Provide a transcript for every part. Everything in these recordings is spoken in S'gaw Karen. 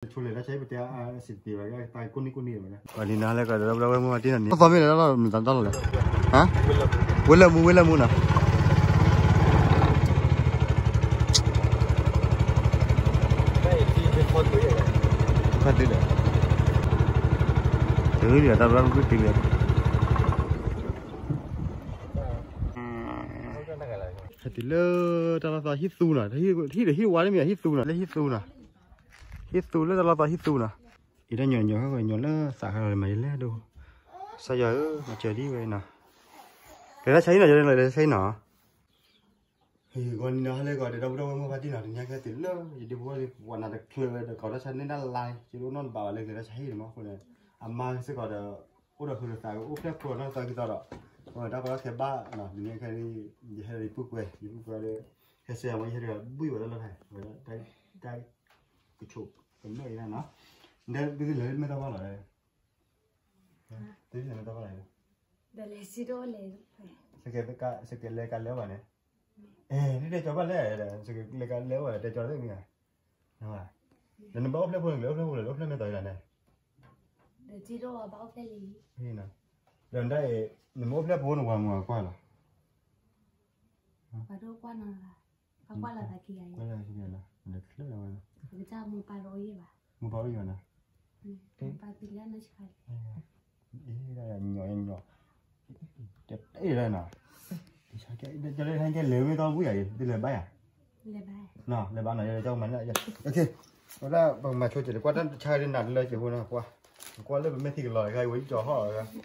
ဆိလဲၤတၢ်ဆါဟံၣ်ပတဲအစံးတပ့ၤဘၣ် တၢ်ကိးနံၣ်ကိးနံၣ်ဘၣ် ပှၤလံနၤလၢကဒီးဝဲမုၢ်ဝါတံၢ်နီၤန့ၣ် သီမ့ၢ်လဲၤတၢ်လီၢ်မတၤတၢ်လီၢ်လဲၣ် ဟါ ဝဲလၢမူ ဝဲလၢမူနီၤ ခီတုၤဒီး ခီတုၤဒီး တၢ်ရၢ်မုၢ်တုၤလၢ ဟဲတုၤလၢတၢ်လီၢ်သီဟံၣ်သူနီၤ ဟံၣ်ဒီးဟံၣ်ဝါန့ၣ်မ့ၢ်ဟံၣ်သူနီၤ လၢဟံၣ်သူနီၤ ဟံၣ်သူလၢတၢ်လီၢ်သီဟံၣ်သူနီၤ အံၤတၢ်ညီညီဟဲညီလၢသးခါလီၤမၤဒ်လဲၣ်ဒိၣ် ကစၢ်ယွၤဧၢ မၤစၢၤဒ်ဝဲနီၤ လဲၤတၢ်ဆါဟံၣ်နီၤ လဲၤတၢ်ဆါဟံၣ်နီၤ ဟံၣ်ဂီၤနံၤနီၤ ဟဲလၢကီးဒီး ဒီပုၢ်ဒီဝဲၢ်မုၢ်ဖါတံၢ်နီၤ တနံၤညါကဲတုၤလၢ ယဒ့ဖိဝဲပှၤနၤတချုးဝဲဒီး ကီးတၢ်ဆါန့ၢ်တၢ်လါ ယဒိၣ်နီၢ်တဘၣ်ဘၣ်လၢကလဲၤတၢ်ဆါဟံၣ်န့ၣ်မး အဃိန့ၣ် အမါစ့ၢ်ကီးဒီး အိၣ်ဒီးဃုာ်ဒီးသးကအိၣ်ဖျဲၣ်ဖိနီၢ်သီကသီဒီး အဝဲတၢ်ကီတၢ်ခဲဘၣ်နီၤ တနံၤညါခဲအံၤ ယဟဲဒီးယပုၢ်ကွဲး ယပုၢ်ကွဲးဒီး ဟဲစဲးမး ယဟဲဒီးဘှံးဝဲတၢ်လီၢ်ဖဲ ဝဲဒၣ်တၢ် ကဆိးကနၢၣ်အံၤနီၤ ဒ်သုလဲၤလၢမဲၢ်တၢ်ဘၣ်လီၤ သုလဲၤမဲၢ်တၢ်ဘၣ်လီၤ ဒီးလဲၤစံးဒိၣ်လဲၣ် စကဲလဲၤကလဲၤဘၣ်န့ၣ် အဲ နတဲကၠီဘၣ်လဲၣ် စကဲလဲၤကလဲၤဘၣ် တဲကၠီသ့ၣ်မံၤ ဒီးနဘၣ်အိၣ်ဖျဲၣ်ဖိန့ၣ် လဲၤအိၣ်ဖျဲၣ်ဖိလဲၣ် အိၣ်ဖျဲၣ်မဲၢ်တီၤအံၤလီၤန့ၣ် ဒီးစံးဒိၣ်ဘၣ်အိၣ်ဖျဲၣ်လံ ဒီးနတၢ်အံၤ နမ့ၢ်အိၣ်ဖျဲၣ်ဖိနဝၤမုၢ်အကွၢ်လီၤ ပှၤဒိၣ်ကွၢ်နီၤလီၤ ပှၤကွၢ်လီၤသးခံဂၤအံၤ ကွၢ်လီၤခံဂၤလီၤ နတချုးလီၤဝဲလီၤ ပကစၢ်မိၢ်ပၢ်တအိၣ်ယဲၢ်ဘၣ် မိၢ်ပၢ်အိၣ်ယဲၢ်ဘၣ်နီၤ မိၢ်ပၢ်သံလၢနီၢ်ဆါလံ အ့ ညီညီ တအဲၣ်လၢနီၤ ကလဲၤဝဲသီဘှံးယၤအံၤ ဒ်လဲၤဘၣ်ယၤ လဲၤဘၣ်နီၤ လဲၤဘၣ်နီၤ ကမၤန့ၣ် ဝဲဒၣ်ပကမၤဆိကဲး ကွၢ်တၢ်ဆါဒ်နၤတလၢက့ၤဖိနီၤ ကွၢ် ကွၢ်လၢပမဲာ်ထံကလီၤတခါ ဝဲယကၠီဟီၣ် အံၤ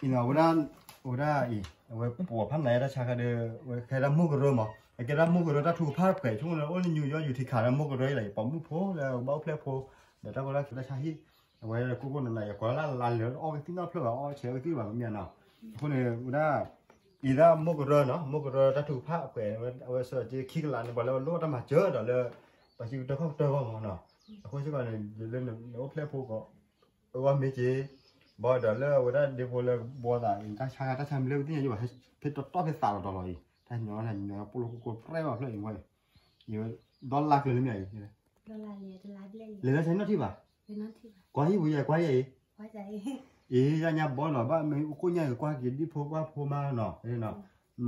နီၤ အဝဲဒၣ် အဝဲဒၣ်အံၤ အဝဲပိာ်ဖးနးတၢ်ဆါခါဒီး အဝဲခဲဒၣ်မိၢ်ကရၢမး အကဲဒၣ်မိၢ်ကရၢတၢ်ထုကဖၣ်ကွဲး ဆိကမိၣ်လၢအိၣ်လၢ New York Utica နီၤ မိၢ်ကရၢအံၤလီၤ ယပိာ်မုၣ်ဖိလၢဘၣ်အိၣ်ဖျဲၣ်ဖိ ဒီးတၢ်ကီတၢ်ခဲတၢ်ဆါဟံၣ် အဝဲကိၢ်ကိၢ်နးနး ယကွၢ်လၢ်လၢ်လၢအီၣ်ကသံၣ်နီတဖျၢၣ်ဘၣ် အီၣ်ဆဲးကသံၣ်ဘၣ်မ့ၢ်နီၤ အဃိန့ၣ် ဝဲဒၣ် အံၤဒၣ်မိၢ်ကရၢနီၤ မိၢ်ကရၢတၢ်ထုကဖၣ်ကွဲး အဝဲစၢၤက့ခံကလးန့ၣ် ပှၤလၢအလိၣ်တၢ်မၤစၢၤဒီးလၢ ပှၤစုကတၢၢ်ခီၣ်ကတၢၢ်ဂီၢ်မးနီၤ အဃိစ့ၢ်ကီးန့ၣ် လၢနအိၣ်ဖျဲၣ်ဖိကီး အဂီၢ်မ့ၢ်က့ၤ ဘၣ်ဒီးလၢအဝဲဒၣ်ဒ့ဖိလၢဘီသး တၢ်ဆါခါတၢ်ဆါမ့ၢ်လၢပသ့ၣ်ညါယဘၣ် ဖဲတီတီဖဲသးလီၤတီၤလီၤအံၤ တၢ်ညီနၤညီ ပိၢ်လိာ်ခိၣ်ခိၣ်ပြဲလီၤဖျၢၣ်အံၤဝဲ ဒီလါကျၢၤလၢမ့ၢ်အံၤ လဲၤလၢဆါနီၣ်ထံၣ်ဘၣ် ကွၢ်ဟံၣ်ဝံၤယဲ ကွၢ်ယဲအံၤ အံၤ ယညါဘီနီၤ ဘၣ်မ့ၢ်အိၣ်ခိၣ်ညါက့ၤကွၢ်က့ၤဒ်ဖိကွၢ်ဖိမးနီၤ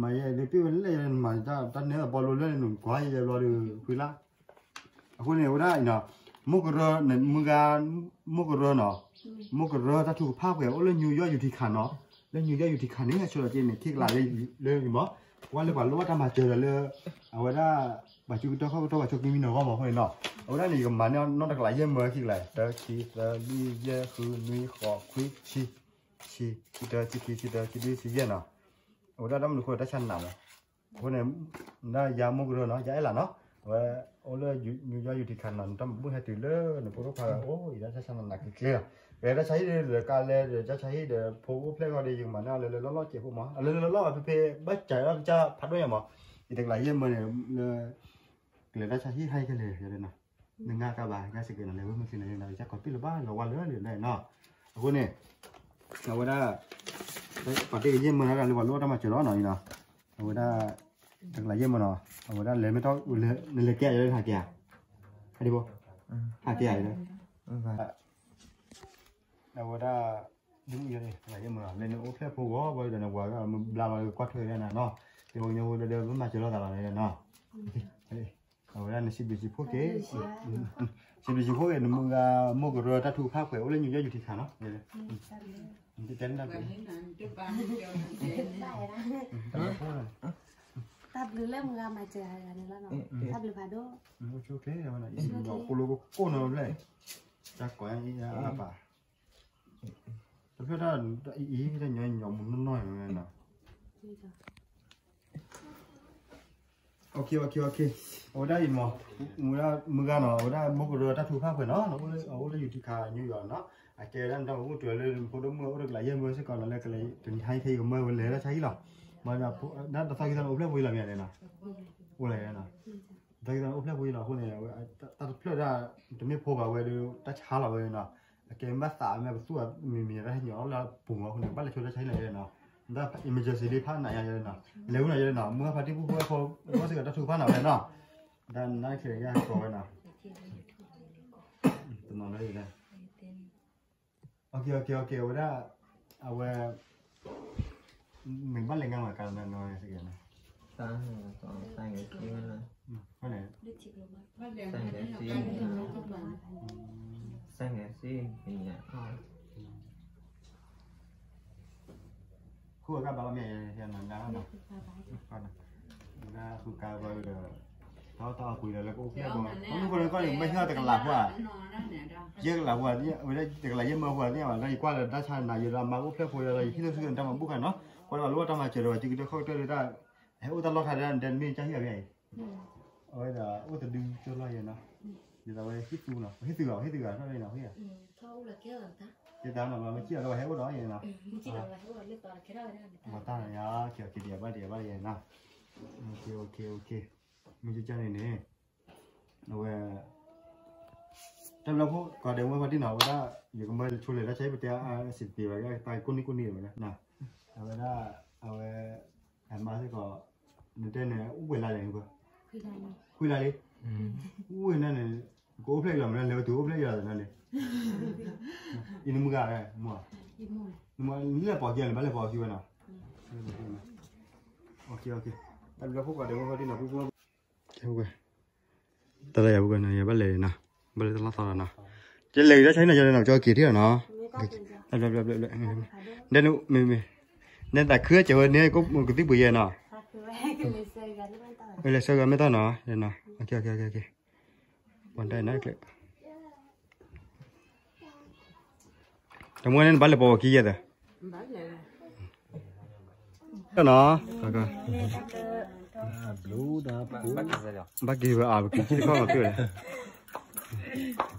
မၤယဲဒ်ပ့ၢ်ဝဲလၢယဲမၤတၢ်နဲဘီလိၤလၢနကွၢ်ယဲဘျီဒီး ဃုလါ အဃိန့ၣ် ဝဲဒၣ်အံၤနီၤ မိၢ်ကရၢ မုၢ်ဂၤ မိၢ်ကရၢနီၤ မိၢ်ကရၢတၢ်ထုကဖၣ်ကွဲးအိၣ်လၢ New York Utica နီၤ လၢ New York Utica န့ၣ် ဟဲဆိဒီးက့ၤန့ၣ် ခံကလးလၢ လၢမး ကွၢ်လၢပှၤလိၣ်ဘၣ်တၢ်မၤစၢၤဒီးလၢ အဝဲဒၣ် ပှၤစုကတၢၢ်ခီၣ်ကတၢၢ်ပှၤဆိးက့မံနီၤဂီၢ်မးအဃိန့ၣ်နီၤ အဝဲဒၣ်န့ၣ် ယကမၤန့ၢ်နီၢ်တကလးယဲၢ်မၢခံကလး တၢ ခံ သၢ လွံၢ် ယဲၢ် ဃု နွံ ဃိး ခွံ ဆံ ဆံ ခံတၢ ဆံခံ ဆံတၢ ဆံလွံၢ် ဆံယဲၢ်နီၤ အဝဲဒၣ်တၢ်မနုၤအဃိတၢ်ဆါနးမး အဃိန့ၣ် ဒၣ်ယၤမိၢ်ကရၢနီၤ ယအဲၣ်လးနီၤ အဝဲအိၣ်လၢ New York Utica နီၤ နတၢ်မၤဘူၣ်ဟဲတုၤလၢ နဖိဒိၣ်ခွါဂၤအိၣ် ယတၢ်ဆါနးနးကျ့ကျ့လီၤ ကဲတၢ်ဆါဟံၣ်ဒီး ကါလဲဒီး တၢ်ဆါဟံၣ်ဒီး ဖိအိၣ်ဖျဲၣ်ဂီၢ်ဒီး ယကမၤန့ၢ်အီၤလၢလၢလီၢ်လီၢ်ကဲးဖိမး အလၢလၢလီၢ်လီၢ်ဘၣ်ဖဲဖဲ ဘၣ်စးထီၣ်ကစၢ်ဖးဒိၣ်ညါမး ယတကလးယဲၢ်မၢန့ၣ် လၢ ကလဲၤတၢ်ဆါဟံၣ်ဟဲခဲလၢာ်နီၤ နငါကါဘၣ် ငါစ့ၢ်ကီးနီၤ လဲၤဝဲမုၢ်ချံနီၤ ယကီးပ့ၢ်လၢၤဘၣ်လီၤဝါလၢလၢ်နီၤ အဃိန့ၣ် အဝဲဒၣ် ပှၤတ့ၢ်ကယဲၢ်မၢနီၤ လၢပှၤလိၣ်တၢ်မၤစၢၤလီၤနီၤ အံၤနီၤ အဝဲဒၣ် တကလးယဲၢ်မၢနီၤ အဝဲဒၣ်လဲၤမ့ၢ်ထီၣ် နလဲၤကဲအံၤလၢဟးကဲဧါ ဟးဒံးဘိ ဟးကဲအံၤလၢ အဝဲဒၣ် ဒ်မုၢ်ယဲန့ၣ် တကလးယဲၢ်မၢနီၤ လၢနအိၣ်ဖျဲၣ်ဖိဂီၢ် ဘၣ်ဒီးနဝၤမ့ၢ်ဘျါလီၤ ကွၢ်ထွဲဝဲဒၣ်နီၤ တဝီညါဝဲဒီး မ့ၢ်မၤစၢၤလိာ်သးလီၤနီၤ အဝဲဒၣ်နစံးဘျုးစံးဖှိၣ်က့ၤ စံးဘျုးစံးဖှိၣ်က့ၤ နမုၢ်ဂၤ မိၢ်ကရၢတၢ်ထုကဖၣ်ကွဲးအိၣ်လၢ New York Utica နီၤ တဲတၢ်ဘျုး တၢ်ဘျုးလၢမုၢ်ဂၤမၤစၢၤဂၤန့ၣ်လီၤနီၤ တၢ်ဘျုးဖးဒိၣ် အိၣ်ဆိကျဲဝဲနီၤ အံၤ ပိာ်လိာ်ခိၣ်နီၤဘျဲၣ် တၢ်ကိးအါပာ် တဖျၢၣ်တၢ်အံၤ တၢ်ညီညီမုၢ်နီၢ်နီၢ်နီၤ အဝဲဒၣ်အံၤမး မုၢ်ဂၤနီၤ အဝဲဒၣ်မိၢ်ကရၢတၢ်ထုကဖၣ်ကွဲးနီၤ အအိၣ်လၢ Utica New York နီၤ အကဲဝဲဒၣ်နတၢ်မၤဘူၣ်တၢၤလၢနဖိဒိၣ်မုၣ်အိၣ်တကလးယဲၢ်မၢစ့ၢ်ကီးနီၤ လၢကလဲၤတနံၤဟါအံၤခဲအံၤကမၢဝဲလဲၤတၢ်ဆါဟံၣ်လီၤ မ့ၢ်ဒၣ်တသီခံသီန့ၣ် အိၣ်ဖျဲၣ်ဖိအံၤလီၤမ့ၢ်န့ၣ်နီၤ အိၣ်လီၤနီၤ တၢ်ဂ့ၢ်တၢ်န့ၣ်အိၣ်ဖျဲၣ်ဖိယဲလီၤအဃိန့ၣ် တၢ်တဖျၢၣ်ဒၣ် တမ့ၢ်ဖိဘၣ်ဝဲဒီး တၢ်ဆါလီၤဝဲနီၤ, အကဲဘၣ်သးမ့ၢ်ပသူၣ်မံၤမံၤတၢ်ဟဲညီလီၤလၢပူၤမီၤအဃိန့ၣ် ဘၣ်လဲၤဆိတၢ်ဆါဟံၣ်လီၤယဲနီၤ, တၢ် emergency လံဖးနးယဲနီၤ, လဲၤဝဲနီၤယဲနီၤ, မုၢ်ဟါဖးတံၢ်ပူၤဖိအဖိ ဘၣ်စ့ၢ်ကီးတၢ်ထုကဖၣ်နၤဝဲနီၤ, ဒီးနါချ့ယဲကိးဝဲနီၤ, တနီၤလၢယဲ OK OK OK ဝဲဒၣ် အဝဲ မ့ၢ်ဘၣ်လဲၤငါမၤကါနီၤ စ့ၢ်ကီးနီၤ, ဖဲန့ၣ် ဃုအဂၤဘၣ်လီၤမ့ၢ်နီၤ နၤနီၤ, ဝဲဒၣ်ဃုကါဝဲဒီး တၢ်အီၣ်တၢ်အီကွံာ်ဒီးလၢကအိၣ်ဖျဲၣ်ဘီ မ့ၢ်ဃိန့ၣ်ကီၢ်န့ၣ် မ့ၢ်ဟ့ၣ်တကလးပှၤ ယဲၢ်ကလးပှၤ ဝဲဒၣ်တကလးယဲၢ်မၢပှၤသ့ၣ်ညါဘၣ် ဒီးယကွၢ်လၢတၢ်ဆါနၤယဲဒီးမၤကအိၣ်ဖျဲၣ်ဖိဒီးလၢယဟံၣ်လၢစုဒီးတၢ်မၤဘူၣ်ဃာ်နီၤ, ကွၢ်လၢဘၣ်လိၣ်ဘၣ်တၢ်မၤစၢၤဒီး ကကတၢၢ်ခီၣ်ကတၢၢ်ဒၣ် ဟဲအိၣ်တၢ်လီၢ်ခါဒၣ် ဒဲနမ့ၢ်ကၢ်ဟံၣ်အဂ့ၢ်အံၤ, အဝဲဒၣ်အိၣ်တဒုကၢၢ်လီၢ်ယဲနီၤ, ဒ်သိးဝဲဟံၣ်သူနီၤ ဟံၣ်သူဂၤ ဟံၣ်သူဂၤထီၣ်နီၤ ဟံၣ် ကဲတၢ်နီၤ မ့ၢ်ကံၣ်အီၤဒီးဝဲဟဲအိၣ်ဒီးယဲနီၤ, ဝဲတၢ်နီၤ ကဲတယၤဘၣ်တယၤဘၣ်ယဲနီၤ, OK OK OK မ့ၢ်ကကၢ်န့ၣ်န့ၣ် အဝဲ တၢ်ဘျီဖိ ကီၢ်ဒဲးဝဲဖါတံၢ်နီၤ အဝဲဒၣ် ယကမၢဆိလဲၤတၢ်ဆါဟံၣ်ပတဲအစံးတပ့ၤဘၣ် တၢ်ကိၢ်နံၣ်ကိၢ်နံၣ်ဝဲဒၣ် အဝဲဒၣ် အဝဲ အမါစ့ၢ်ကီး နတဲန့ၣ် အိၣ်ပှဲၤလါလဲၣ် ခွံလါလံ, အိၣ်ဝဲန့ၣ်န့ၣ် ကအိၣ်ဖျဲၣ်အံၤလီၤ မ့ၢ်လဲၤဝဲတုၤအိၣ်ဖျဲၣ်အံၤလီၤန့ၣ်, အံၤနမုၢ်ဂၤလဲၣ် မ့ၢ် နမုၢ်ဂၤ နလဲၤပိာ်ခံဂၤန့ၣ် ဘၣ်လဲၤပိာ်ခံဝဲနီၤ, OK OK တၢ်ဘျီဖိကီၢ်ဒဲးဝဲဖါတံၢ်နီၤ ပူဖိ တၢ်လၢယၤပူၤကွံာ်နီၤ ယဘၣ်လဲၤနီၤ, ဘၣ်လဲၤတလီၢ်သီလီၤနီၤ, ယလဲၤက့ၤတၢ်ဆါဟံၣ်နီၤ ယလဲၤနီၤ ကၠီက့ၤထံၣ်လီၤနီၤ, ဒ်န့ၣ်မ့ၢ်မ့ၢ် နတၢ်ခုကဲဝဲန့ၣ် ကသံၣ်ပှ့ၤယဲနီၤ, လဲၤဆၢဂၤမ့ၢ်တၢ်နီၤ ယနီၤ OK OK OK OK ပှၤတၢ်နီၤ တမ့ၢ်န့ၣ် နဘၣ်လဲၤပိာ်ခံယဲၢ်သၢ တၢ်နီၤ ဘၣ်က့ၤဝဲအါ ပက့ၤထံတခီမၤဖျိလဲၣ်